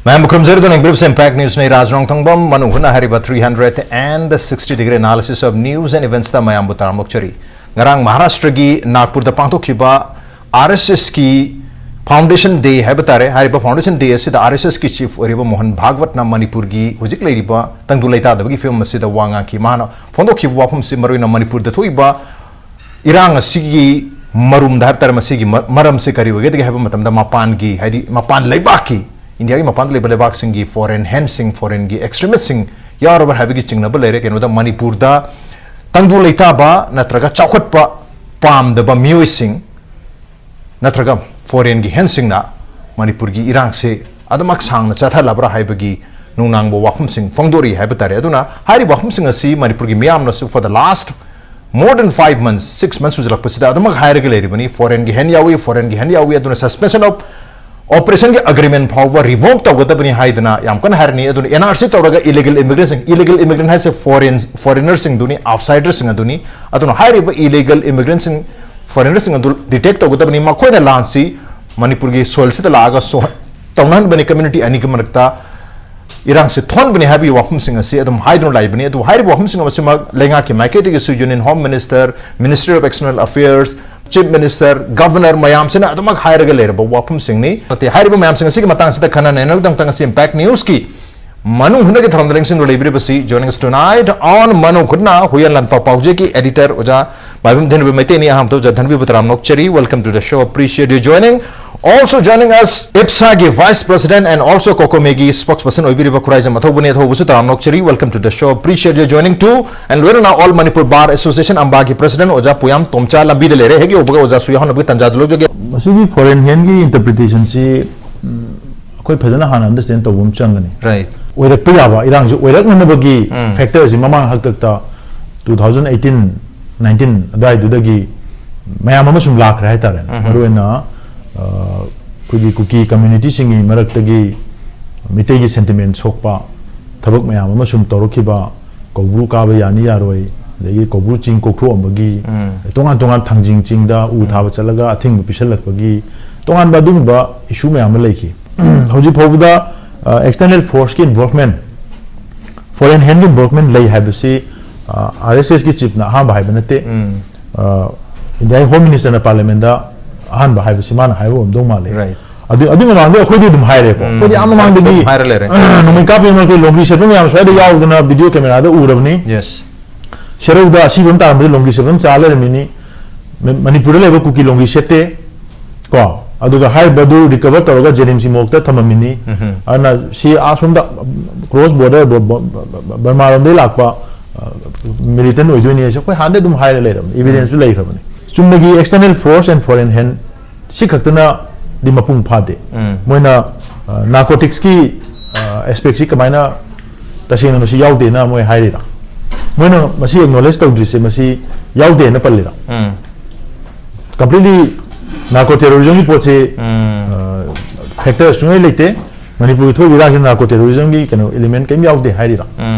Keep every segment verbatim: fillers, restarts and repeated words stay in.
ꯃꯌꯥꯝꯕꯨ ꯈꯨꯔꯨꯝꯖꯔꯤ꯫ ꯑꯗꯨꯅ ꯌꯦꯡꯕꯤꯔꯤꯕꯁꯤ Impact Newsꯅꯤ꯫ ꯔꯥꯖ ꯔꯣꯡꯊꯣꯡꯕꯝ ꯃꯅꯨꯡ ꯍꯨꯠꯅ ꯍꯥꯏꯔꯤꯕ three hundred and sixty degree analysis of news and eventsꯇ ꯃꯌꯥꯝꯕꯨ ꯇꯔꯥꯝꯅ ꯑꯣꯛꯆꯔꯤ꯫ ꯉꯔꯥꯡ ꯃꯍꯥꯔꯥꯁꯇ꯭ꯔꯒꯤ ꯅꯥꯒꯄꯨꯔꯗ ꯄꯥꯡꯊꯣꯛꯈꯤꯕ RSSꯀꯤ Foundation Day ꯍꯥꯏꯕ ꯇꯥꯔꯦ꯫ ꯍꯥꯏꯔꯤꯕ Foundation Day ꯑꯁꯤꯗ RSSꯀꯤ chief ꯑꯣꯏꯔꯤꯕ ꯃꯣꯍꯟ ꯚꯥꯒꯋꯠꯅ ꯃꯅꯤꯄꯨꯔꯒꯤ ꯍꯧꯖꯤꯛ ꯂꯩꯔꯤꯕ ꯇꯪꯗꯨ ꯂꯩꯇꯥꯗꯕꯒꯤ ꯐꯤꯕꯝ ꯑꯁꯤꯗ ꯋꯥ ꯉꯥꯡꯈꯤ꯫ ꯃꯍꯥꯛꯅ ꯐꯣꯡꯗꯣꯛꯈꯤꯕ ꯋꯥꯐꯝꯁꯤ ꯃꯔꯨꯑꯣꯏꯅ ꯃꯅꯤꯄꯨꯔꯗ ꯊꯣꯛꯏꯕ ꯏꯔꯥꯡ ꯑꯁꯤꯒꯤ ꯃꯔꯨꯝꯗ ꯍꯥꯏꯕ ꯇꯥꯔꯦ, ꯃꯁꯤꯒꯤ ꯃ-, ꯃꯔꯝꯁꯦ ꯀꯔꯤ ꯑꯣꯏꯒꯗꯒꯦ ꯍꯥꯏꯕ ꯃꯇꯝꯗ, ꯃꯄꯥꯟꯒꯤ, ꯍꯥꯏꯗꯤ ꯃꯄꯥꯟ ꯂꯩꯕꯥꯛꯀꯤ, ꯏꯟꯗꯤꯌꯥꯒꯤ ꯃꯄꯥꯟꯗ ꯂꯩꯕ ꯂꯩꯕꯥꯛꯁꯤꯡꯒꯤ foreign handꯁꯤꯡ, foreignꯒꯤ extremistꯁꯤꯡ ꯌꯥꯎꯔꯕ꯭ꯔꯥ ꯍꯥꯏꯕꯒꯤ ꯆꯤꯡꯅꯕ ꯂꯩꯔꯦ꯫ ꯀꯩꯅꯣꯗ ꯃꯅꯤꯄꯨꯔꯗ ꯇꯪꯗꯨ ꯂꯩꯇꯥꯕ ꯅꯠꯇ꯭ꯔꯒ ꯆꯥꯎꯈꯠꯄ ꯄꯥꯝꯗꯕ ꯃꯤꯑꯣꯏꯁꯤꯡ ꯅꯠꯇ꯭ꯔꯒ foreignꯒꯤ handꯁꯤꯡꯅ ꯃꯅꯤꯄꯨꯔꯒꯤ ꯏꯔꯥꯡꯁꯦ ꯑꯗꯨꯃꯛ ꯁꯥꯡꯅ ꯆꯠꯊꯜꯂꯕ꯭ꯔꯥ ꯍꯥꯏꯕꯒꯤ ꯅꯨꯡꯅꯥꯡꯕ ꯋꯥꯐꯝꯁꯤꯡ ꯐꯣꯡꯗꯣꯔꯤ ꯍꯥꯏꯕ ꯇꯥꯔꯦ꯫ ꯑꯗꯨꯅ ꯍꯥꯏꯔꯤꯕ ꯋꯥꯐꯝꯁꯤꯡ ꯑꯁꯤ ꯃꯅꯤꯄꯨꯔꯒꯤ ꯃꯤꯌꯥꯝꯅꯁꯨ for the last more than five months, six months ꯁꯨꯖꯤꯜꯂꯛꯄꯁꯤꯗ ꯑꯗꯨꯃꯛ ꯍꯥꯏꯔꯒ ꯂꯩꯔꯤꯕꯅꯤ꯫ Foreignꯒꯤ hand ꯌꯥꯎꯏ, foreignꯒꯤ hand ꯌꯥꯎꯏ, ꯑꯗꯨꯅ suspension of operationꯒꯤ agreement ꯐꯥꯎꯕ revoke ꯇꯧꯒꯗꯕꯅꯤ ꯍꯥꯏꯗꯅ ꯌꯥꯝ ꯀꯟꯅ ꯍꯥꯏꯔꯅꯤ꯫ ꯑꯗꯨꯅ NRC ꯇꯧꯔꯒ illegal immigrantꯁꯤꯡ, illegal immigrant ꯍꯥꯏꯁꯦ foreign, foreignerꯁꯤꯡꯗꯨꯅꯤ, outsiderꯁꯤꯡ ꯑꯗꯨꯅꯤ꯫ ꯑꯗꯨꯅ ꯍꯥꯏꯔꯤꯕ illegal immigrantꯁꯤꯡ, foreignerꯁꯤꯡ ꯑꯗꯨ detect ꯇꯧꯒꯗꯕꯅꯤ꯫ ꯃꯈꯣꯏꯅ ꯂꯥꯟꯁꯤ ꯃꯅꯤꯄꯨꯔꯒꯤ soilꯁꯤꯗ ꯂꯥꯛꯑꯒ ꯁꯣ-, ꯇꯧꯅꯍꯟꯕꯅꯤ꯫ Community ꯑꯅꯤꯒꯤ ꯃꯔꯛꯇ ꯏꯔꯥꯡꯁꯤ ꯊꯣꯛꯍꯟꯕꯅꯤ ꯍꯥꯏꯕꯒꯤ ꯋꯥꯐꯝꯁꯤꯡ ꯑꯁꯤ ꯑꯗꯨꯝ ꯍꯥꯏꯗꯨꯅ ꯂꯥꯛꯏꯕꯅꯤ꯫ ꯑꯗꯨ ꯍꯥꯏꯔꯤꯕ ꯋꯥꯐꯝꯁꯤꯡ ꯑꯁꯤꯃꯛ ꯂꯩꯉꯥꯛꯀꯤ ꯃꯥꯏꯀꯩꯗꯒꯤꯁꯨ Union Home Minister, Ministry of External Affairs, Chief Minister, Governor ꯃꯌꯥꯝꯁꯤꯅ ꯑꯗꯨꯃꯛ ꯍꯥꯏꯔꯒ ꯂꯩꯔꯕ ꯋꯥꯐꯝꯁꯤꯡꯅꯤ꯫ ꯅꯠꯇꯦ, ꯍꯥꯏꯔꯤꯕ ꯃꯌꯥꯝꯁꯤꯡ ꯑꯁꯤꯒꯤ ꯃꯇꯥꯡꯁꯤꯗ ꯈꯟꯅ ꯅꯩꯅꯕꯒꯤꯗꯃꯛꯇ ꯉꯁꯤ Impact Newsꯀꯤ ꯃꯅꯨꯡ ꯍꯨꯠꯅꯒꯤ ꯊꯧꯔꯝꯗ ꯂꯦꯡꯁꯤꯟꯗꯨꯅ ꯂꯩꯕꯤꯔꯤꯕꯁꯤ, joining us tonight on ꯃꯅꯨꯡ ꯍꯨꯠꯅ ꯍꯨꯏꯌꯦꯟ ꯂꯥꯟꯄꯥꯎ ꯄꯥꯎꯖꯦꯛꯀꯤ editor ꯑꯣꯖꯥ ꯃꯥꯏꯕꯝ ꯙꯟꯕꯤ ꯃꯩꯇꯩꯅꯤ꯫ ꯑꯍꯥꯟꯕꯗ ꯑꯣꯖꯥ ꯙꯟꯕꯤꯕꯨ ꯇꯔꯥꯝꯅ ꯑꯣꯛꯆꯔꯤ꯫ Welcome to the show, appreciate you joining. Also joining us, IPSAꯒꯤ Vice President and also COCOMIꯒꯤ spokesperson ꯑꯣꯏꯕꯤꯔꯤꯕ Khuraijam ꯑꯊꯧꯕꯅꯤ꯫ ꯑꯊꯧꯕꯁꯨ ꯇꯔꯥꯝꯅ ꯑꯣꯛꯆꯔꯤ꯫ Welcome to the show, appreciate you joining too. And ꯂꯣꯏꯅꯅ All Manipur Bar Association ꯑꯝꯕꯥꯒꯤ President ꯑꯣꯖꯥ ꯄꯨꯌꯥꯝ ꯇꯣꯝꯆꯥ ꯂꯝꯕꯤꯗ ꯂꯩꯔꯦ꯫ ꯍꯦꯛ ꯌꯧꯕꯒ ꯑꯣꯖꯥꯁꯨ ꯌꯥꯎꯍꯟꯅꯕꯒꯤ ꯇꯥꯟꯖꯥꯗꯨ ꯂꯧꯖꯒꯦ꯫ ꯃꯁꯤꯒꯤ foreign handꯒꯤ interpretationꯁꯤ, ꯎꯝ, ꯑꯩꯈꯣꯏ ꯐꯖꯅ ꯍꯥꯟꯅ understand ꯇꯧꯕ ꯑꯃ ꯆꯪꯒꯅꯤ꯫ Right. ꯑꯣꯏꯔꯛꯄ ꯌꯥꯕ ꯏꯔꯥꯡꯁꯤ ꯑꯣꯏꯔꯛꯅꯅꯕꯒꯤ ꯎꯝ꯫ Factorꯁꯤ ꯃꯃꯥꯡ ꯍꯥꯛꯇꯛꯇ two thousand eighteen nineteen ꯑꯗꯨꯋꯥꯏꯗꯨꯗꯒꯤ ꯃꯌꯥꯝ ꯑꯃ ꯁꯨꯝ ꯂꯥꯛꯈ꯭ꯔꯦ ꯍꯥꯏꯇꯥꯔꯦ꯫ ꯎꯝ꯫ ꯃꯔꯨꯑꯣꯏꯅ, ꯑ, ꯑꯩꯈꯣꯏꯒꯤ ꯀꯨꯀꯤ communityꯁꯤꯡꯒꯤ ꯃꯔꯛꯇꯒꯤ ꯃꯤꯇꯩꯒꯤ sentiment ꯁꯣꯛꯄ ꯊꯕꯛ ꯃꯌꯥꯝ ꯑꯃ ꯁꯨꯝ ꯇꯧꯔꯛꯈꯤꯕ, ꯀꯧꯕ꯭ꯔꯨ ꯀꯥꯕ ꯌꯥꯅꯤ ꯌꯥꯔꯣꯏ, ꯑꯗꯒꯤ ꯀꯧꯕ꯭ꯔꯨ ꯆꯤꯡ ꯀꯣꯛꯊꯣꯛꯑꯝꯕꯒꯤ, ꯎꯝ꯫ ꯇꯣꯉꯥꯟ ꯇꯣꯉꯥꯟ ꯊꯥꯡꯖꯤꯡ ꯆꯤꯡꯗ ꯎ ꯎꯝ꯫ ꯊꯥꯕ ꯆꯠꯂꯒ ꯑꯊꯤꯡꯕ ꯄꯤꯁꯜꯂꯛꯄꯒꯤ ꯇꯣꯉꯥꯟꯕ ꯑꯗꯨꯒꯨꯝꯕ issue ꯃꯌꯥꯝ ꯑꯃ ꯂꯩꯈꯤ꯫ ꯍꯧꯖꯤꯛ ꯐꯥꯎꯕꯗ ꯑꯦꯛꯁꯇꯔꯅꯦꯜ ꯐꯣꯔꯁꯀꯤ ꯏꯟꯚꯣꯜꯚꯃꯦꯟ, ꯐꯣꯔꯦꯟ ꯍꯦꯟꯒꯤ ꯏꯟꯚꯣꯜꯚꯃꯦꯟ ꯂꯩ ꯍꯥꯏꯕꯁꯤ ꯑꯥꯔ ꯑꯦꯁ ꯑꯦꯁꯀꯤ ꯆꯤꯐꯅ ꯑꯍꯥꯟꯕ ꯍꯥꯏꯕ ꯅꯠꯇꯦ꯫ ꯏꯟꯗꯤꯌꯥꯒꯤ ꯍꯣꯝ ꯃꯤꯅꯤꯁꯇꯔꯅ ꯄꯥꯔꯂꯤꯌꯥꯃꯦꯟꯗ ꯑꯍꯥꯟꯕ ꯍꯥꯏꯕꯁꯤ ꯃꯥꯅ ꯍꯥꯏꯕ ꯑꯣꯏꯔꯝꯗꯧ ꯃꯥꯜꯂꯦ꯫ Right. ꯑꯗꯨ ꯑꯗꯨꯒꯤ ꯃꯃꯥꯡꯗꯒꯤ ꯑꯩꯈꯣꯏꯗꯤ ꯑꯗꯨꯝ ꯍꯥꯏꯔꯦꯀꯣ꯫ ꯑꯩꯈꯣꯏꯗꯤ ꯑꯥ ꯃꯃꯥꯡꯗꯒꯤ ꯑꯗꯨꯝ ꯍꯥꯏꯔ ꯂꯩꯔꯦ꯫ ꯅꯣꯡꯃꯩ ꯀꯥꯞꯄꯤ ꯃꯔꯛꯇ ꯂꯣꯡꯒꯤ ꯁꯦꯠꯄ ꯃꯌꯥꯝ ꯁ꯭ꯋꯥꯏꯗ ꯌꯥꯎꯗꯅ ꯚꯤꯗꯤꯑꯣ ꯀꯦꯃꯦꯔꯥꯗ ꯎꯔꯕꯅꯤ꯫ Yes. ꯁꯦꯔꯧꯗ ꯑꯁꯤꯕ ꯑꯃ ꯇꯥꯔꯝꯕꯗ ꯂꯣꯡꯒꯤ ꯁꯦꯠꯄ ꯑꯃ ꯆꯥ ꯂꯩꯔꯝꯃꯤꯅꯤ꯫ ꯃ- ꯃꯅꯤꯄꯨꯔꯗ ꯂꯩꯕ ꯀꯨꯀꯤ ꯂꯣꯡꯒꯤ ꯁꯦꯠꯇꯦ꯫ ꯀꯣ, ꯑꯗꯨꯒ ꯍꯥꯏꯔꯤꯕꯗꯨ ꯔꯤꯀꯚꯔ ꯇꯧꯔꯒ ꯖꯦꯅꯤꯝꯁꯀꯤ ꯃꯣꯔꯛꯇ ꯊꯝꯃꯝꯃꯤꯅꯤ꯫ ꯑꯗꯨꯅ ꯁꯤ ꯑꯁꯣꯝꯗ ꯀ꯭ꯔꯣꯁ ꯕꯣꯔꯗꯔ ꯕꯔꯃꯥꯔꯣꯝꯗꯒꯤ ꯂꯥꯛꯄ ꯃꯤꯂꯤꯇꯦꯟ ꯑꯣꯏꯗꯣꯏꯅꯤ ꯍꯥꯏꯁꯦ ꯑꯩꯈꯣꯏ ꯍꯥꯟꯅꯗꯤ ꯑꯗꯨꯝ ꯍꯥꯏꯔ ꯂꯩꯔꯕꯅꯤ, ꯏꯚꯤꯗꯦꯟꯁꯁꯨ ꯂꯩꯈ꯭ꯔꯕꯅꯤ꯫ ꯆꯨꯝꯅꯒꯤ external force and foreign hand ꯁꯤ ꯈꯛꯇꯅꯗꯤ ꯃꯄꯨꯡ ꯐꯥꯗꯦ꯫ ꯃꯣꯏꯅ ꯅꯥꯔꯀꯣꯇꯤꯛꯁꯀꯤ ꯑꯦꯁꯄꯦꯛꯁꯤ ꯀꯃꯥꯏꯅ, ꯇꯁꯦꯡꯅ ꯃꯁꯤ ꯌꯥꯎꯗꯦꯅ ꯃꯣꯏ ꯍꯥꯏꯔꯤꯔ? ꯃꯣꯏꯅ ꯃꯁꯤ ꯑꯦꯛꯅꯣꯂꯦꯖ ꯇꯧꯗ꯭ꯔꯤꯁꯦ ꯃꯁꯤ ꯌꯥꯎꯗꯦꯅ ꯄꯜꯂꯤꯔ? ꯀꯝꯄ꯭ꯂꯤꯠꯂꯤ ꯅꯥꯔꯀꯣ ꯇꯦꯔꯣꯔꯤꯖꯝꯒꯤ ꯄꯣꯠꯁꯤ ꯐꯦꯛꯇꯔ ꯁꯨꯡꯂꯩ ꯂꯩꯇꯦ꯫ ꯃꯅꯤꯄꯨꯔꯒꯤ ꯊꯣꯛꯏꯕ ꯏꯔꯥꯡꯁꯤ ꯅꯥꯔꯀꯣ ꯇꯦꯔꯣꯔꯤꯖꯝꯒꯤ ꯀꯩꯅꯣ ꯏꯂꯤꯃꯦꯟ ꯀꯔꯤꯝ ꯌꯥꯎꯗꯦ ꯍꯥꯏꯔꯤꯔ?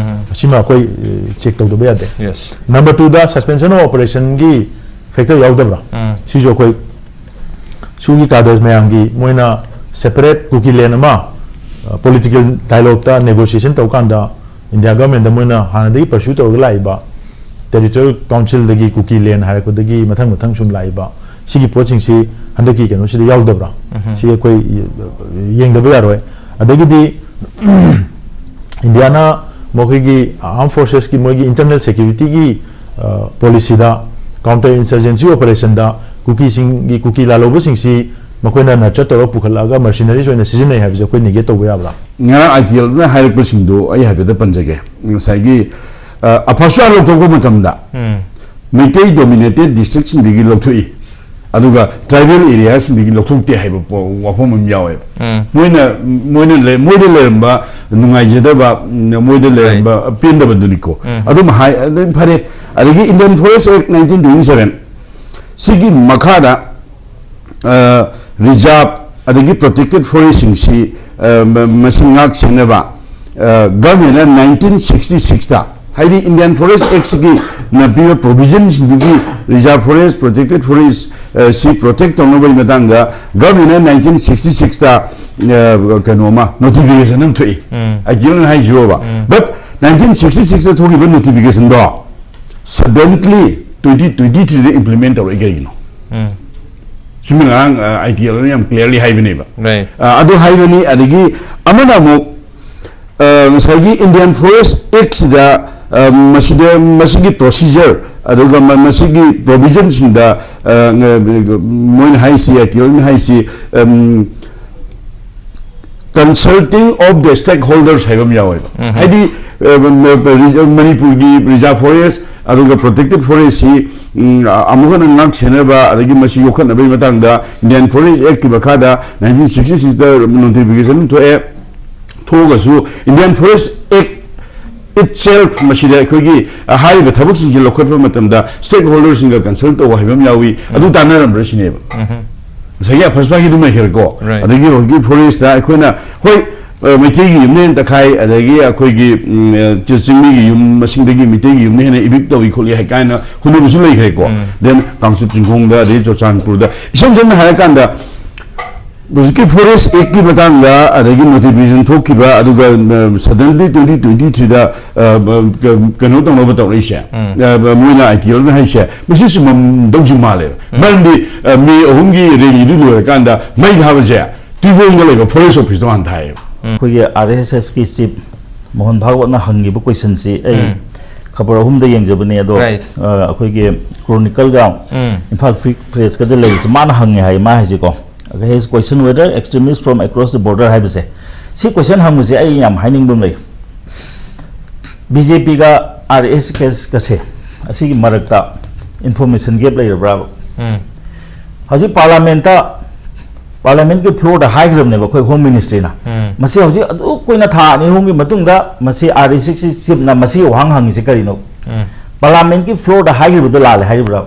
ꯁꯤꯃ ꯑꯩꯈꯣꯏ ꯆꯦꯛ ꯇꯧꯗꯕ ꯌꯥꯗꯦ꯫ Yes. ꯅꯝꯕꯔ ꯇꯨꯗ suspension of operationꯒꯤ ꯐꯦꯛꯇꯔ ꯌꯥꯎꯗꯕ꯭ꯔꯥ? ꯁꯤꯁꯨ ꯑꯩꯈꯣꯏ ꯁꯨꯒꯤ ꯀꯥꯗꯔ ꯃꯌꯥꯝꯒꯤ ꯃꯣꯏꯅ ꯁꯦꯄꯔꯦꯠ ꯀꯨꯀꯤ ꯂꯦꯟ ꯑꯃ ꯄꯣꯂꯤꯇꯤꯀꯦꯜ ꯗꯥꯏꯂꯣꯛꯇ ꯅꯦꯒꯣꯁꯤꯌꯦꯁꯟ ꯇꯧꯀꯥꯟꯗ ꯏꯟꯗꯤꯌꯥ ꯒꯚꯔꯟꯃꯦꯟꯗ ꯃꯣꯏꯅ ꯍꯥꯟꯅꯗꯒꯤ ꯄꯔꯁ꯭ꯌꯨ ꯇꯧꯔꯒ ꯂꯥꯛꯏꯕ ꯇꯦꯔꯤꯇꯣꯔꯤꯌꯦꯜ ꯀꯥꯎꯟꯁꯤꯜꯗꯒꯤ ꯀꯨꯀꯤ ꯂꯦꯟ ꯍꯥꯏꯔꯛꯄꯗꯒꯤ ꯃꯊꯪ ꯃꯊꯪ ꯁꯨꯝ ꯂꯥꯛꯏꯕ ꯁꯤꯒꯤ ꯄꯣꯠꯁꯤꯡꯁꯤ ꯍꯟꯗꯛꯀꯤ ꯀꯩꯅꯣꯁꯤꯗ ꯌꯥꯎꯗꯕ꯭ꯔꯥ? ꯁꯤ ꯑꯩꯈꯣꯏ ꯌꯦꯡꯗꯕ ꯌꯥꯔꯣꯏ꯫ ꯑꯗꯒꯤꯗꯤ ꯏꯟꯗꯤꯌꯥꯅ ꯃꯈꯣꯏꯒꯤ ꯑꯥꯔꯝ ꯐꯣꯔꯁꯦꯁꯀꯤ ꯃꯣꯏꯒꯤ ꯏꯟꯇꯔꯅꯦꯜ ꯁꯦꯀ꯭ꯌꯨꯔꯤꯇꯤꯒꯤ ꯄꯣꯂꯤꯁꯤꯗ ꯀꯥꯎꯟꯇꯔ ꯏꯟꯁꯔꯖꯦꯟꯁꯤ ꯑꯣꯄꯔꯦꯁꯟꯗ ꯀꯨꯀꯤꯁꯤꯡꯒꯤ ꯀꯨꯀꯤ ꯂꯥꯜꯍꯧꯕꯁꯤꯡꯁꯤ ꯃꯈꯣꯏꯅ ꯅꯔꯆꯔ ꯇꯧꯔꯒ ꯄꯨꯈꯠꯂꯛꯑꯒ ꯃꯔꯁꯤꯅꯔꯤꯁ ꯑꯣꯏꯅ ꯁꯤꯖꯤꯟꯅꯩ ꯍꯥꯏꯕꯁꯦ ꯑꯩꯈꯣꯏ ꯅꯦꯒꯦꯠ ꯇꯧꯕ ꯌꯥꯕ꯭ꯔꯥ? ꯉꯔꯥꯡ ꯑꯥꯏ ꯇꯤ ꯑꯦꯜꯅ ꯍꯥꯏꯔꯛꯄꯁꯤꯡꯗꯣ ꯑꯩ ꯍꯥꯏꯐꯦꯠꯇ ꯄꯟꯖꯒꯦ꯫ ꯉꯁꯥꯏꯒꯤ ꯑ, ꯑꯐꯁꯨ ꯂꯧꯊꯣꯛꯄ ꯃꯇꯝꯗ ꯃꯩꯇꯩ ꯗꯣꯃꯤꯅꯦꯇꯦꯠ ꯗꯤꯁꯇ꯭ꯔꯤꯛꯁꯤꯡꯗꯒꯤ ꯂꯧꯊꯣꯛꯏ, ꯑꯗꯨꯒ ꯇ꯭ꯔꯥꯏꯕꯦꯜ ꯑꯦꯔꯤꯌꯥꯁꯤꯡꯗꯒꯤ ꯂꯧꯊꯣꯛꯇꯦ ꯍꯥꯏꯕ ꯄꯣ- ꯋꯥꯐꯝ ꯑꯃ ꯌꯥꯎꯋꯦꯕ꯫ ꯃꯣꯏꯅ ꯃꯣꯏꯅ ꯂꯩ- ꯃꯣꯏꯗ ꯂꯩꯔꯝꯕ ꯅꯨꯡꯉꯥꯏꯖꯗꯕ, ꯎꯝ, ꯃꯣꯏꯗ ꯂꯩꯔꯝꯕ ꯄꯦꯟꯗꯕꯗꯨꯅꯤꯀꯣ꯫ ꯑꯗꯨꯝ ꯍꯥꯏ ꯑꯗꯨꯝ ꯐꯔꯦ꯫ ꯑꯗꯒꯤ Indian Forest Act nineteen twenty seven ꯁꯤꯒꯤ ꯃꯈꯥꯗ ꯔꯤꯖꯥꯔꯚ ꯑꯗꯒꯤ ꯄ꯭ꯔꯣꯇꯦꯛꯇꯦꯠ ꯐꯣꯔꯦꯁꯁꯤꯡꯁꯤ ꯃꯁꯤ ꯉꯥꯛ ꯁꯦꯟꯅꯕ ꯒꯚꯔꯟꯃꯦꯟꯅ ꯅꯥꯏꯟꯇꯤꯟ ꯁꯤꯛꯁꯇꯤ ꯁꯤꯛꯁꯇ ꯍꯥꯏꯗꯤ Indian Forest Act ꯁꯤꯒꯤ ꯅ ꯄꯤꯕ provision ꯁꯤꯡꯗꯨꯒꯤ reserve forest, protected forest, ꯑ, ꯁꯤ protect ꯇꯧꯅꯕꯒꯤ ꯃꯇꯥꯡꯗ government ꯅ nineteen sixty six ꯇ, ꯑ, ꯀꯩꯅꯣ ꯑꯃ notification ꯑꯃ ꯊꯣꯛꯏ꯫ ꯎꯝ꯫ ꯑꯩ ꯀꯩꯅꯣ ꯍꯥꯏꯁꯤꯕꯣꯕ꯫ ꯎꯝ꯫ But nineteen sixty six ꯇ ꯊꯣꯛꯈꯤꯕ notification ꯗꯣ suddenly twenty twenty three ꯗ implement ꯇꯧꯔꯛꯏ ꯀꯩꯒꯤꯅꯣ? ꯎꯝ꯫ ꯁꯤꯃ ꯉꯔꯥꯡ, ꯑ, ꯑꯥꯏ ꯇꯤ ꯑꯦꯜ ꯅ ꯌꯥꯝ clearly ꯍꯥꯏꯕꯅꯦꯕ꯫ Right꯫ ꯑ, ꯑꯗꯨ ꯍꯥꯏꯕꯅꯤ꯫ ꯑꯗꯒꯤ ꯑꯃꯅ ꯑꯃꯨꯛ, ꯑ, ꯉꯁꯥꯏꯒꯤ Indian Forest Act ꯁꯤꯗ, ꯑ, ꯃꯁꯤꯗ, ꯃꯁꯤꯒꯤ procedure ꯑꯗꯨꯒ ꯃ-, ꯃꯁꯤꯒꯤ provision ꯁꯤꯡꯗ, ꯑ, ꯉ-, ꯃꯣꯏꯅ ꯍꯥꯏꯁꯤ, ꯑꯥꯏ ꯇꯤ ꯑꯦꯜ ꯅ ꯍꯥꯏꯁꯤ, ꯎꯝ, consulting of the stakeholders ꯍꯥꯏꯕ ꯑꯃ ꯌꯥꯎꯋꯦꯕ꯫ ꯎꯝ꯫ ꯍꯥꯏꯗꯤ, ꯑ, ꯃ-, ꯃ-, ꯔꯤꯖ-, ꯃꯅꯤꯄꯨꯔꯒꯤ reserve forest ꯑꯗꯨꯒ protected forest ꯁꯤ, ꯎꯝ, ꯑ-, ꯑꯃꯨꯛ ꯍꯟꯅ ꯉꯥꯛ ꯁꯦꯟꯅꯕ ꯑꯗꯒꯤ ꯃꯁꯤ ꯌꯣꯛꯈꯠꯅꯕꯒꯤ ꯃꯇꯥꯡꯗ Indian Forest Act ꯀꯤ ꯃꯈꯥꯗ nineteen sixty six ꯇ notification ꯊꯣꯛꯑꯦ꯫ ꯊꯣꯛꯑꯒꯁꯨ Indian Forest Act itself ꯃꯁꯤꯗ ꯑꯩꯈꯣꯏꯒꯤ, ꯑ, ꯍꯥꯏꯔꯤꯕ ꯊꯕꯛꯁꯤꯡꯁꯦ ꯂꯧꯈꯠꯄ ꯃꯇꯝꯗ stakeholder ꯁꯤꯡꯒ consult ꯇꯧꯕ ꯍꯥꯏꯕ ꯑꯃ ꯌꯥꯎꯏ꯫ ꯑꯗꯨ ꯎꯝ꯫ ꯇꯥꯟꯅꯔꯝꯕ꯭ꯔꯥ ꯁꯤꯅꯦꯕ꯫ ꯎꯝ꯫ ꯉꯁꯥꯏꯒꯤ ꯑꯐꯁꯄꯥꯒꯤꯗꯨꯃ ꯂꯩꯈ꯭ꯔꯦꯀꯣ꯫ Right꯫ ꯑꯗꯒꯤ ꯍꯧꯖꯤꯛꯀꯤ forest ꯇ ꯑꯩꯈꯣꯏꯅ, ꯍꯣꯏ, ꯑ, ꯃꯩꯇꯩꯒꯤ ꯌꯨꯝꯅ ꯍꯦꯟꯅ ꯇꯛꯈꯥꯏ, ꯑꯗꯒꯤ ꯑꯩꯈꯣꯏꯒꯤ, ꯎꯝ, ꯑ, ꯆꯤꯡꯃꯤꯒꯤ ꯌꯨꯝ ꯃꯁꯤꯡꯗꯒꯤ ꯃꯩꯇꯩꯒꯤ ꯌꯨꯝꯅ ꯍꯦꯟꯅ evict ꯇꯧꯏ ꯈꯣꯠꯂꯤ ꯍꯥꯏ ꯀꯥꯏꯅ ꯍꯨꯟꯅꯕꯁꯨ ꯂꯩꯈ꯭ꯔꯦꯀꯣ꯫ ꯎꯝ꯫ Then ꯀꯥꯡꯆꯨꯞ ꯆꯤꯡꯈꯣꯡꯗ, ꯑꯗꯩ ꯆꯨꯔꯆꯥꯟꯄꯨꯔꯗ, ꯏꯁꯝ ꯁꯝꯅ ꯍꯥꯏꯔꯀꯥꯟꯗ ꯍꯧꯖꯤꯛꯀꯤ Forest Act ꯀꯤ ꯃꯇꯥꯡꯗ ꯑꯗꯒꯤ notification ꯊꯣꯛꯈꯤꯕ, ꯑꯗꯨꯒ, ꯑ, suddenly twenty twenty three ꯗ, ꯑ, ꯀ-, ꯀꯩꯅꯣ ꯇꯧꯅꯕ ꯇꯧꯔꯛꯏꯁꯦ, ꯎꯝ꯫ ꯑ, ꯃꯣꯏꯅ ꯑꯥꯏ ꯇꯤ ꯑꯦꯜ ꯅ ꯍꯥꯏꯁꯦ, ꯃꯁꯤ ꯆꯨꯝꯃꯝꯗꯧꯁꯨ ꯃꯥꯜꯂꯦꯕ꯫ ꯎꯝ꯫ ꯃꯔꯝꯗꯤ, ꯑ, ꯃꯦ ꯑꯍꯨꯝꯒꯤ rally ꯗꯨ ꯂꯣꯏꯔꯀꯥꯟꯗ ꯃꯩ ꯊꯥꯕꯁꯦ ꯇꯨꯏꯕꯣꯡꯗ ꯂꯩꯕ forest office ꯇꯣ ꯍꯥꯟꯅ ꯊꯥꯏꯌꯦꯕ꯫ ꯎꯝ꯫ ꯑꯩꯈꯣꯏꯒꯤ ꯑꯥꯔ ꯑꯦꯁ ꯑꯦꯁ ꯀꯤ chief ꯃꯣꯍꯟ ꯚꯥꯒꯋꯠꯅ ꯍꯪꯈꯤꯕ question ꯁꯤ ꯑꯩ ꯎꯝ꯫ ꯈꯕꯔ ꯑꯍꯨꯝꯗ ꯌꯦꯡꯖꯕꯅꯦ ꯑꯗꯣ, Right꯫ ꯑ, ꯑꯩꯈꯣꯏꯒꯤ Chronicle ꯒ ꯎꯝ꯫ ꯏꯝꯐꯥꯜ Free Press ꯀꯗ ꯂꯩꯔꯤꯁꯦ ꯃꯥꯅ ꯍꯪꯉꯦ ꯍꯥꯏ꯫ ꯃꯥ ꯍꯥꯏꯁꯦꯀꯣ, his question whether extremists from across the border ꯍꯥꯏꯕꯁꯦ, ꯁꯤ question ꯍꯪꯕꯁꯦ ꯑꯩ ꯌꯥꯝ ꯍꯥꯏꯅꯤꯡꯕ ꯑꯃ ꯂꯩ꯫ ꯕꯤ ꯖꯦ ꯄꯤꯒ ꯑꯥꯔ ꯑꯦꯁ ꯑꯦꯁꯀꯁꯦ ꯑꯁꯤꯒꯤ ꯃꯔꯛꯇ information gap ꯂꯩꯔꯕ꯭ꯔꯥꯕ? ꯎꯝ꯫ ꯍꯧꯖꯤꯛ parliament ꯇ, parliament ꯀꯤ floor ꯗ ꯍꯥꯏꯈ꯭ꯔꯕꯅꯦꯕ ꯑꯩꯈꯣꯏ Home Ministry ꯅ꯫ ꯎꯝ꯫ ꯃꯁꯤ ꯍꯧꯖꯤꯛ ꯑꯗꯨꯛ ꯀꯨꯏꯅ ꯊꯥ ꯑꯅꯤ ꯑꯍꯨꯝꯒꯤ ꯃꯇꯨꯡꯗ ꯃꯁꯤ ꯑꯥꯔ ꯑꯦꯁ ꯑꯦꯁ ꯀꯤ chief ꯅ ꯃꯁꯤ ꯋꯥꯍꯪ ꯍꯪꯉꯤꯁꯦ ꯀꯔꯤꯅꯣ? ꯎꯝ꯫ Parliament ꯀꯤ floor ꯗ ꯍꯥꯏꯈ꯭ꯔꯤꯕꯗꯣ ꯂꯥꯜꯂꯦ ꯍꯥꯏꯔꯤꯕ꯭ꯔꯥ?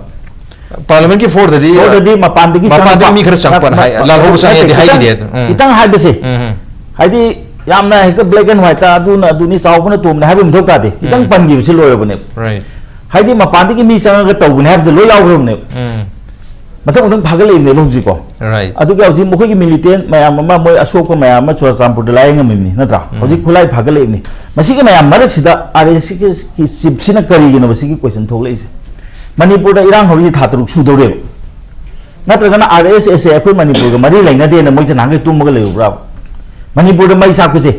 Parliament ꯀꯤ floor ꯗꯗꯤ, Floor ꯗꯗꯤ ꯃꯄꯥꯟꯗꯒꯤ ꯃꯄꯥꯟꯗꯒꯤ ꯆꯪꯉꯛꯄ, ꯃꯤ ꯈꯔ ꯆꯪꯉꯛꯄꯅ ꯃ-, ꯍꯥꯏ, ꯃ-, ꯂꯥꯜꯍꯧꯕ ꯅꯠꯇꯦ, ꯆꯪꯉꯦꯗꯤ ꯈꯤꯇꯪ, ꯍꯥꯏꯈꯤꯗꯦ꯫ ꯎꯝ꯫ ꯈꯤꯇꯪ ꯍꯥꯏꯕꯁꯦ, ꯎꯝ, ꯎꯝ꯫ ꯍꯥꯏꯗꯤ ꯌꯥꯝꯅ ꯍꯦꯛꯇ black and white ꯑꯗꯨꯅ ꯑꯗꯨꯅꯤ, ꯆꯥꯎꯕꯅ ꯇꯣꯝꯕꯅꯤ ꯍꯥꯏꯕ ꯑꯃ ꯊꯣꯛ ꯇꯥꯗꯦ꯫ ꯈꯤꯇꯪ ꯎꯝ꯫ ꯄꯟꯈꯤꯕꯁꯤ ꯂꯣꯏꯔꯕꯅꯦꯕ꯫ Right. ꯍꯥꯏꯗꯤ ꯃꯄꯥꯟꯗꯒꯤ ꯃꯤ ꯆꯪꯉꯒ ꯇꯧꯕꯅꯦ ꯍꯥꯏꯕꯁꯦ ꯂꯣꯏ ꯌꯥꯎꯈ꯭ꯔꯕꯅꯦꯕ꯫ ꯎꯝ꯫ ꯃꯊꯪ ꯃꯊꯪ ꯐꯥꯒꯠꯂꯛꯏꯕꯅꯦꯕ ꯍꯧꯖꯤꯛꯀꯣ꯫ Right. ꯑꯗꯨꯒ ꯍꯧꯖꯤꯛ ꯃꯈꯣꯏꯒꯤ militant ꯃꯌꯥꯝ ꯑꯃ, ꯃꯣꯏ ꯑꯁꯣꯛꯄ ꯃꯌꯥꯝ ꯑꯃ ꯆꯨꯔꯆꯥꯟꯄꯨꯔꯗ ꯂꯥꯏꯌꯦꯡꯉꯝꯃꯤꯕꯅꯤ, ꯅꯠꯇ꯭ꯔꯥ? ꯎꯝ꯫ ꯍꯧꯖꯤꯛ ꯈꯨꯠꯂꯥꯏ ꯐꯥꯒꯠꯂꯛꯏꯕꯅꯤ꯫ ꯃꯁꯤꯒꯤ ꯃꯌꯥꯝ ꯃꯔꯛꯁꯤꯗ R S S ꯀꯤ ꯆꯤꯞꯁꯤꯅ ꯀꯔꯤꯒꯤꯅꯣꯕ ꯁꯤꯒꯤ question ꯊꯣꯛꯂꯛꯏꯁꯦ? ꯃꯅꯤꯄꯨꯔꯗ ꯏꯔꯥꯡ ꯍꯧꯔꯤꯁꯦ ꯊꯥ ꯇꯔꯨꯛ ꯁꯨꯗꯧꯔꯦꯕ꯫ ꯅꯠꯇ꯭ꯔꯒꯅ R S S ꯁꯦ ꯑꯩꯈꯣꯏ ꯃꯅꯤꯄꯨꯔꯒ ꯃꯔꯤ ꯂꯩꯅꯗꯦꯅ ꯃꯣꯏꯁꯦ ꯅꯍꯥꯟꯈꯩ ꯇꯨꯝꯃꯒ ꯂꯩꯔꯨꯕ꯭ꯔꯥꯕ? ꯃꯅꯤꯄꯨꯔꯗ ꯃꯩ ꯆꯥꯛꯄꯁꯦ,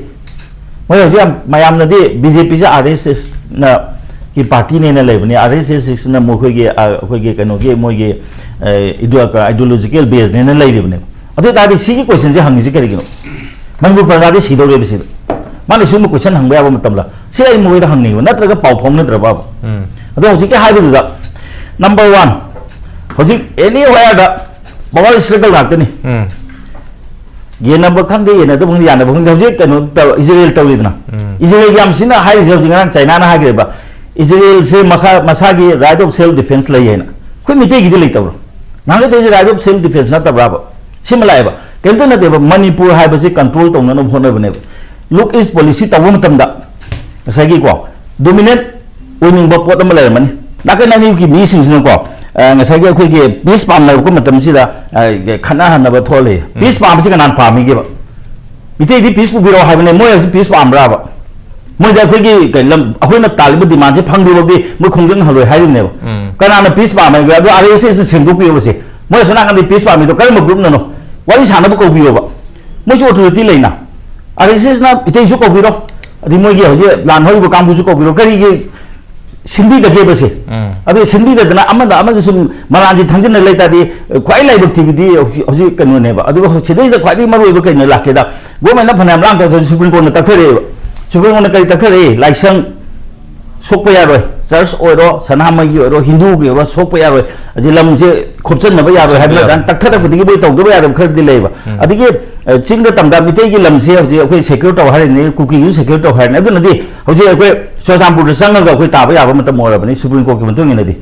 ꯃꯣꯏ ꯍꯧꯖꯤꯛ ꯌꯥꯝ, ꯃꯌꯥꯝꯅꯗꯤ B J P ꯁꯦ R S S ꯅ ꯒꯤ party ꯅꯦꯅ ꯂꯩꯕꯅꯤ, R S S ꯁꯤꯅ ꯃꯈꯣꯏꯒꯤ, ꯑ, ꯑꯩꯈꯣꯏꯒꯤ ꯀꯩꯅꯣꯒꯤ, ꯃꯣꯏꯒꯤ, ꯑ, ideo-, ideological base ꯅꯦꯅ ꯂꯩꯔꯤꯕꯅꯦꯕ꯫ ꯑꯗꯨ ꯑꯣꯏ ꯇꯥꯔꯗꯤ ꯁꯤꯒꯤ question ꯁꯦ ꯍꯪꯉꯤꯁꯦ ꯀꯔꯤꯒꯤꯅꯣ? ꯃꯅꯤꯄꯨꯔ ꯄ꯭ꯔꯖꯥꯗꯤ ꯁꯤꯗꯧꯔꯦꯕ ꯁꯤꯗ꯫ ꯃꯥꯅ ꯁꯤꯒꯨꯝꯕ question ꯍꯪꯕ ꯌꯥꯕ ꯃꯇꯝꯗ ꯁꯤ ꯑꯩ ꯃꯈꯣꯏꯗ ꯍꯪꯅꯤꯡꯕ, ꯅꯠꯇ꯭ꯔꯒ ꯄꯥꯎ ꯐꯥꯎꯅꯗ꯭ꯔꯕꯕ? ꯎꯝ꯫ ꯑꯗꯣ ꯍꯧꯖꯤꯛꯀꯤ ꯍꯥꯏꯕꯗꯨꯗ, number one, ꯍꯧꯖꯤꯛ anywhere ꯗ power struggle ꯉꯥꯛꯇꯅꯤ꯫ ꯎꯝ꯫ ꯌꯦꯟꯅꯕ ꯈꯪꯗꯦ, ꯌꯦꯟꯅꯗꯕ ꯈꯪꯗꯦ, ꯌꯥꯅꯕ ꯈꯪꯗꯦ꯫ ꯍꯧꯖꯤꯛ ꯀꯩꯅꯣ ꯇꯧ-, ꯏꯖꯔꯦꯜ ꯇꯧꯔꯤꯗꯅ꯫ ꯎꯝ꯫ ꯏꯖꯔꯦꯜ ꯌꯥꯝ ꯁꯤꯅ ꯍꯥꯏꯔꯤꯁꯦ ꯍꯧꯖꯤꯛ ꯉꯔꯥꯡ ꯆꯥꯏꯅꯥꯅ ꯍꯥꯏꯈ꯭ꯔꯦꯕ, ꯏꯖꯔꯦꯜꯁꯦ ꯃꯈꯥ, ꯃꯁꯥꯒꯤ right of self defense ꯂꯩ ꯍꯥꯏꯅ꯫ ꯑꯩꯈꯣꯏ ꯃꯤꯇꯩꯒꯤꯗꯤ ꯂꯩꯇꯕ꯭ꯔꯣ? ꯅꯍꯥꯟꯒꯩ ꯇꯧꯔꯤꯁꯦ right of self defense ꯅꯠꯇꯕ꯭ꯔꯥꯕ? ꯁꯤꯃ ꯂꯥꯛꯑꯦꯕ꯫ ꯀꯩꯝꯇ ꯅꯠꯇꯦꯕ, ꯃꯅꯤꯄꯨꯔ ꯍꯥꯏꯕꯁꯤ control ꯇꯧꯅꯅꯕ ꯍꯣꯠꯅꯕꯅꯦꯕ꯫ Look East policy ꯇꯧꯕ ꯃꯇꯝꯗ ꯉꯁꯥꯏꯒꯤꯀꯣ, dominant ꯑꯣꯏꯅꯤꯡꯕ ꯄꯣꯠ ꯑꯃ ꯂꯩꯔꯝꯃꯅꯤ꯫ ꯅꯥꯀꯟ ꯑꯅꯤꯒꯤ ꯃꯤꯁꯤꯡꯁꯤꯅꯀꯣ, ꯑ, ꯉꯁꯥꯏꯒꯤ ꯑꯩꯈꯣꯏꯒꯤ peace ꯄꯥꯝꯅꯔꯛꯄ ꯃꯇꯝꯁꯤꯗ, ꯑ, ꯈꯠꯅꯍꯟꯅꯕ ꯊꯣꯛꯍꯜꯂꯤ꯫ ꯎꯝ꯫ Peace ꯄꯥꯝꯕꯁꯤ ꯀꯅꯥꯅ ꯄꯥꯝꯃꯤꯒꯦꯕ? ꯃꯤꯇꯩꯗꯤ peace ꯄꯨꯕꯤꯔꯛꯑꯣ ꯍꯥꯏꯕꯅꯦ, ꯃꯣꯏ ꯍꯧꯖꯤꯛ peace ꯄꯥꯝꯕ꯭ꯔꯥꯕ? ꯃꯣꯏꯗ ꯑꯩꯈꯣꯏꯒꯤ ꯀꯩ ꯂꯝ, ꯑꯩꯈꯣꯏꯅ ꯇꯥꯜꯂꯤꯕ demand ꯁꯦ ꯐꯪꯗ꯭ꯔꯤꯐꯥꯎꯗꯤ ꯃꯣꯏ ꯈꯣꯡꯖꯪ ꯍꯜꯂꯣꯏ ꯍꯥꯏꯔꯤꯕꯅꯦꯕ꯫ ꯎꯝ꯫ ꯀꯅꯥꯅ peace ꯄꯥꯝꯃꯦ ꯍꯥꯏꯕ? ꯑꯗꯨ R S S ꯅ ꯁꯦꯡꯗꯣꯛꯄꯤꯌꯣꯕꯁꯦ꯫ ꯃꯣꯏ ꯑꯁꯣꯝ ꯅꯥꯀꯟꯗ peace ꯄꯥꯝꯃꯤꯗꯣ ꯀꯔꯝꯕ group ꯅꯅꯣ? ꯋꯥꯔꯤ ꯁꯥꯟꯅꯕ ꯀꯧꯕꯤꯌꯣꯕ꯫ ꯃꯣꯏꯁꯨ authority ꯂꯩꯅ꯫ R S S ꯅ ꯏꯇꯩꯁꯨ ꯀꯧꯕꯤꯔꯣ, ꯑꯗꯩ ꯃꯣꯏꯒꯤ ꯍꯧꯖꯤꯛ ꯂꯥꯟ ꯍꯧꯔꯤꯕ ꯀꯥꯡꯕꯨꯁꯨ ꯀꯧꯕꯤꯔꯣ꯫ ꯀꯔꯤꯒꯤ ꯁꯤꯟꯕꯤꯗꯒꯦꯕꯁꯦ? ꯎꯝ꯫ ꯑꯗꯨ ꯁꯤꯟꯕꯤꯗꯗꯅ ꯑꯃꯗ ꯑꯃꯗ ꯁꯨꯝ ꯃꯔꯥꯟꯁꯤ ꯊꯪꯖꯤꯟꯅ ꯂꯩ ꯇꯥꯔꯗꯤ, ꯈ꯭ꯋꯥꯏ ꯂꯥꯏꯕꯛ ꯊꯤꯕꯗꯤ ꯍꯧꯖꯤꯛ, ꯍꯧꯖꯤꯛ ꯀꯩꯅꯣꯅꯦꯕ꯫ ꯑꯗꯨꯒ ꯁꯤꯗꯩꯁꯤꯗ ꯈ꯭ꯋꯥꯏꯗꯒꯤ ꯃꯔꯨ ꯑꯣꯏꯕ ꯀꯩꯅꯣ ꯂꯥꯛꯀꯦꯗ, government ꯅ ꯐꯅꯌꯥꯝ ꯂꯥꯡ ꯇꯧꯔꯁꯨ Supreme Court ꯅ ꯇꯛꯊꯔꯛꯑꯦꯕ꯫ Supreme Court ꯅ ꯀꯔꯤ ꯇꯛꯊꯔꯛꯏ? ꯂꯥꯏꯁꯪ ꯁꯣꯛꯄ ꯌꯥꯔꯣꯏ, church ꯑꯣꯏꯔꯣ, ꯁꯅꯥꯃꯍꯤꯒꯤ ꯑꯣꯏꯔꯣ, ꯍꯤꯟꯗꯨꯒꯤ ꯑꯣꯏꯔꯣ, ꯁꯣꯛꯄ ꯌꯥꯔꯣꯏ꯫ ꯑꯁꯤ ꯂꯝꯁꯦ ꯈꯣꯞꯆꯟꯅꯕ ꯌꯥꯔꯣꯏ ꯁꯣꯛꯄ ꯍꯥꯏꯕꯅ ꯌꯥꯔꯣꯏ꯫ ꯑꯗꯨꯃꯥꯏꯅ ꯇꯛꯊꯔꯛꯄꯗꯒꯤ ꯃꯣꯏ ꯇꯧꯗꯕ ꯌꯥꯗꯕ ꯈꯔꯗꯤ ꯂꯩꯌꯦꯕ꯫ ꯎꯝ꯫ ꯑꯗꯒꯤ, ꯑ, ꯆꯤꯡꯗ ꯇꯝꯗ ꯃꯤꯇꯩꯒꯤ ꯂꯝꯁꯦ ꯍꯧꯖꯤꯛ ꯑꯩꯈꯣꯏ secure ꯇꯧ ꯍꯥꯏꯔꯤꯅꯤ, ꯀꯨꯀꯤꯁꯨ secure ꯇꯧ ꯍꯥꯏꯔꯤꯅꯤ꯫ ꯑꯗꯨꯅꯗꯤ ꯍꯧꯖꯤꯛ ꯑꯩꯈꯣꯏ ꯆꯨꯔꯆꯥꯟꯄꯨꯔꯗ ꯆꯪꯉꯒ ꯑꯩꯈꯣꯏ ꯇꯥꯕ ꯌꯥꯕ ꯃꯇꯝ ꯑꯣꯏꯔꯕꯅꯤ, Supreme Court ꯀꯤ ꯃꯇꯨꯡ ꯏꯟꯅꯗꯤ꯫